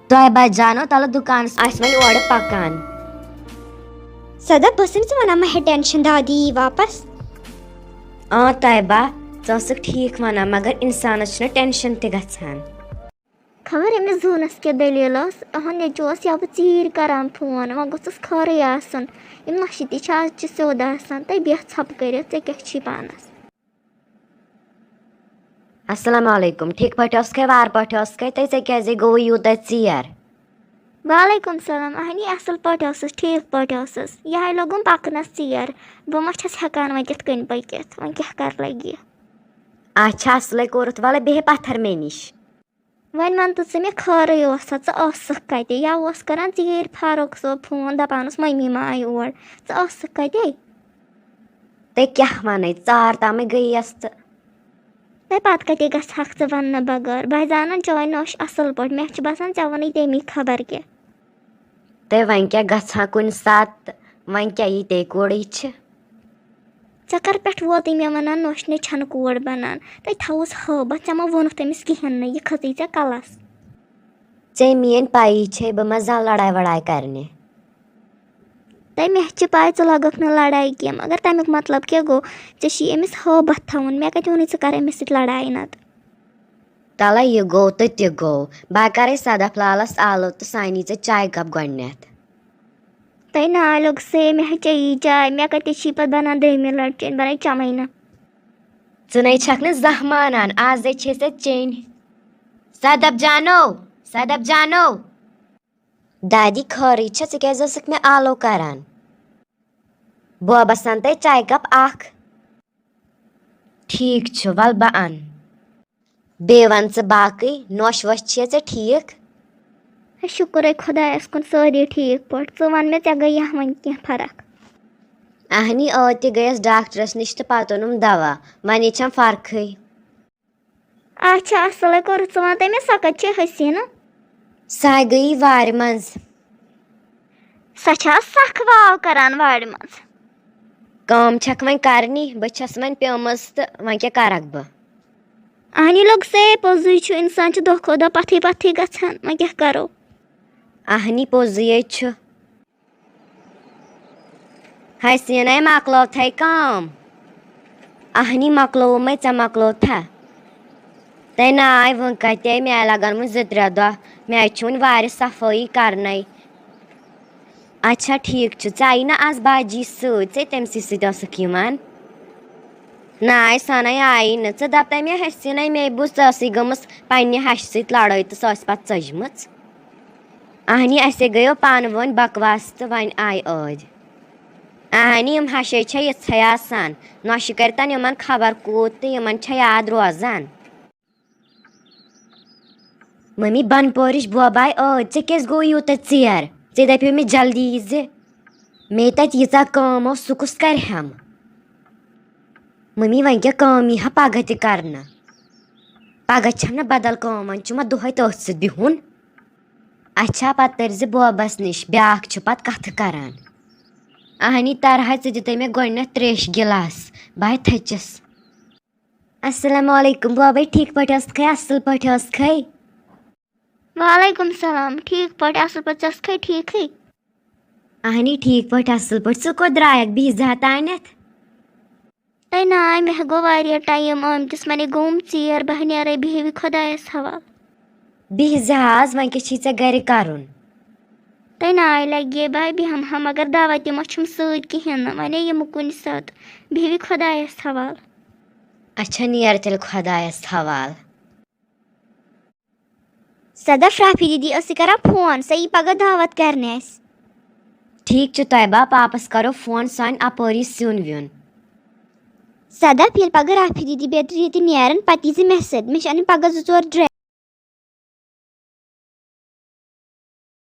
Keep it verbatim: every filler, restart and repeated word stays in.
طیبہ جانو، تَلہٕ دُکانَس، آسہِ وۄنۍ اورٕ پَکان۔ صدف، بہٕ ٲسٕس ژےٚ وَنان، مہ ہےٚ ٹٮ۪نشَن، دادی یی واپَس۔ آ طیبہ، ژٕ ٲسٕکھ ٹھیٖک وَنان، مگر اِنسانَس چھُنہ ٹٮ۪نشَن تہِ گژھان۔ خبر أمِس زوٗنَس کیٛاہ دٔلیٖل ٲس، أہُنٛد نیٚچوٗ اوس یَپہٕ ژیٖرۍ کَران فون، وۄنۍ گوٚژھُس خٲرٕے آسُن۔ یِم نۄشہِ تہِ چھِ آز چھِ سیوٚد آسان، تہٕ بیٚہہ ژھۄپہٕ کٔرِتھ، ژےٚ کیٛاہ چھی پانَس؟ السلام علیکم، ٹھیٖک پٲٹھۍ ٲسکھے، وارٕ پٲٹھۍ ٲسکھے، تہٕ ژےٚ کیٛازِ گوٚوُے یوٗتاہ ژیر؟ وعلیکم السلام، اہنی اصل پٲٹھۍ ٲسٕس، ٹھیٖک پٲٹھۍ ٲسٕس، یہے لوٚگُم پکنس ژیر، بہٕ ما چھَس ہٮ۪کان وۄنۍ تِتھ کٔنۍ پٔکِتھ، وۄنۍ کیٛاہ کر لگہِ؟ اچھا، اصلے کوٚرُتھ، وَلہٕ بیٚہہ پتھر مےٚ نِش۔ وۄنۍ وَن تہٕ ژٕ مےٚ، خٲرٕے اوسا، ژٕ ٲسٕکھ کَتہِ؟ یا اوس کران ژیٖرۍ فاروق صٲب فون، دَپان اوس مٔمی ما آیہِ اور، ژٕ ٲسٕکھ کَتہِ؟ تہٕ کیٛاہ وَنَے، ژار تامٕے گٔیَس تہٕ۔ ہے، پَتہٕ کَتے گژھٕ ہاکھ ژٕ وَننہٕ بغٲر؟ بہٕ زانَن چٲنۍ نوٚش اَصٕل پٲٹھۍ، مےٚ چھُ باسان ژےٚ ووٚنُے تٔمی خبر کیٛاہ۔ تہٕ وۄنۍ کیٛاہ گژھٕ ہا کُنہِ ساتہٕ، وۄنۍ کیٛاہ ییٚتے کوڑٕے چھِ۔ ژےٚ کَر پٮ۪ٹھ ووتُے مےٚ وَنان نوٚش نے چھَنہٕ کوڑ بَنان؟ تَتہِ تھاوُس ہٲبَتھ، ژےٚ ما ووٚنُتھ تٔمِس کِہیٖنۍ نہٕ، یہِ کھٔژٕے ژےٚ کَلَس۔ ژےٚ میٛٲنۍ پَیی چھے، بہٕ ما زانہٕ لڑاے وڑاے کَرنہِ۔ تہٕ مےٚ چھِ پَے ژٕ لَگَکھ نہٕ لڑایہِ کینٛہہ، مگر تَمیُک مطلب کیٛاہ گوٚو؟ ژےٚ چھُے أمِس ہٲبَتھ تھاوُن، مےٚ کَتہِ ووٚنُے ژٕ کَر أمِس سۭتۍ لڑایہِ نَتہٕ۔ تَلَے یہِ گوٚو تہٕ تہِ گوٚو، بہٕ کَرَے صدف لالَس آلو تہٕ سُہ اَنی ژےٚ چایہِ کپ گۄڈٕنٮ۪تھ۔ تۄہہِ ناے لوٚگ سے، مےٚ ہا چیٚیی چاے، مےٚ کَتہِ چھِ پَتہٕ بَنان دوٚیمہِ لَٹہِ چیٚنۍ، بَنَے چَمَے نہٕ۔ ژٕ نَے چھَکھ نہٕ زانٛہہ مانان، آزَے چھے ژےٚ چیٚنۍ۔ صدف جانو، صدف جانو۔ دادی خٲرٕے چھا؟ ژٕ کیٛازِ ٲسٕکھ مےٚ آلو کران؟ بوبس اَن تَے چایہِ کپ اکھ۔ ٹھیٖک چھُ، وَلہٕ بہٕ اَنہٕ۔ بیٚیہِ وَن ژٕ باقٕے، نوٚش ووٚش چھےٚ ژےٚ ٹھیٖک؟ ہے، شُکرے خۄدایَس کُن، سٲری ٹھیٖک پٲٹھۍ۔ ژٕ وَن مےٚ، ژےٚ گٔیہ وۄنۍ کینٛہہ فرق؟ اہنی، ٲدۍ تہِ گٔیَس ڈاکٹرَس نِش تہٕ پَتہٕ اوٚنُم دوا، وۄنۍ چھَم فرقٕے۔ اچھا، اصلے کوٚرُتھ ژٕ وَن تہٕ مےٚ، سۄ کَتہِ چھِ حسیٖنہٕ؟ سۄ گٔیے وارِ منٛز۔ سۄ چھا سَکھ واو کران وارِ منٛز؟ کٲم چھَکھ وۄنۍ کرنی، بہٕ چھَس وۄنۍ پیٚمٕژ تہٕ وۄنۍ کیٛاہ کرکھ بہٕ؟ اہنی لوٚگ سے، پوٚزُے چھُ، اِنسان چھُ دۄہ کھۄتہٕ دۄہ پتھٕے پتھٕے گژھان، وۄنۍ کیٛاہ کرو؟ اہنی پوٚزُے چھُ۔ حسیٖنَے مۄکلٲوتھَے کٲم؟ اہنی مۄکلووُمَے، ژےٚ مۄکلووتھا؟ تَے ناے، وۄنۍ کَتہِ، مےٚ لَگَن وۄنۍ زٕ ترٛےٚ دۄہ، مےٚ چھِ وۄنۍ وارِ صفٲیی کَرنَے۔ اچھا ٹھیٖک چھُ، ژےٚ آیی نہ آز باجی سۭتۍ، ژےٚ تٔمۍ سٕے سۭتۍ ٲسٕکھ یِوان؟ ناے، سۄ نَے آیی نہٕ، ژٕ دَپ تَے مےٚ حسیٖنَے، مے بوٗز ژٕ ٲسٕے گٔمٕژ پنٛنہِ ہَشہِ سۭتۍ لَڑٲے تہٕ سۄ ٲس پَتہٕ ژٔجمٕژ۔ اہنی، اسے گٔیو پانہٕ ؤنۍ بکواس تہٕ وۄنۍ آیہِ ٲدۍ۔ اہنی، یِم ہشے چھےٚ یِژھے آسان، نۄشہِ کٔرتن یِمن خبر کوٗت تہٕ یِمن چھےٚ یاد روزان۔ ممی بنپورِچ بوباے ٲدۍ، ژےٚ کیٛازِ گوٚو یوٗتاہ ژیر؟ ژےٚ دپیو مےٚ جلدی یہِ زِ مے تتہِ ییٖژاہ کٲم ٲس، سُہ کُس کرِ ہم؟ ممی، وۄنۍ کیٛاہ کٲم یی ہا پگاہ تہِ کرنہٕ؟ پگاہ چھم نہ بدل کٲم، وۄنۍ چھُ مےٚ دۄہے تٔتھۍ سۭتۍ بِہُن۔ اچھا، پتہٕ تٔرۍ زِ بوبس نِش، بیٛاکھ چھُ پتہٕ کتھٕ کران۔ اہنی طرحہ، ژٕ دِتَے مےٚ گۄڈٕنٮ۪تھ تریش گِلاس، بہٕ ہاے تھٔچِس۔ السلام علیکم بوبے، ٹھیٖک پٲٹھۍ ٲسکھے؟ اصل پٲٹھۍ ٲسکھے؟ وعلیکم السلام، ٹھیٖک پٲٹھۍ، اصل پٲٹھۍ، ژٕ ٲسکھے ٹھیٖکھٕے؟ اہنی، ٹھیٖک پٲٹھۍ، اصل پٲٹھۍ، ژٕ کوٚت درٛایَکھ بِہِتھ زٕ ہتھ تانٮ۪تھ؟ ہے ناے، مےٚ گوٚو واریاہ ٹایم آمتِس، وۄنۍ گوٚوُم ژیر، بہٕ نیرے، بیٚہوِ خۄدایس حوال۔ بیٚہہ زِ آز، وۄنۍ کیٛاہ چھی ژےٚ گرِ کرُن؟ تۄہہِ ناے لگہِ بہٕ بیٚہمہٕ ہا، مگر دوا تہِ ما چھُم سۭتۍ کِہیٖنۍ نہٕ، وۄنۍ یِمہٕ کُنہِ ساتہٕ، بیٚہوِ خۄدایس حوال۔ اچھا، نیر تیٚلہِ خۄدایس حوال۔ صدف، رافی دیدی ٲسٕے کران فون، سۄ یی پگاہ دعوت کرنہِ اَسہِ۔ ٹھیٖک چھُ طیبہ، پاپس کرو فون، سُہ اَنہِ اپٲری سیُن ویُن۔ صدف، ییٚلہِ پگاہ رافی دیدی بیترِ ییٚتہِ نیرن، پتہٕ یی زِ مےٚ سۭتۍ، مےٚ چھِ اَنٕنۍ پگاہ زٕ ژور ڈرٛیس۔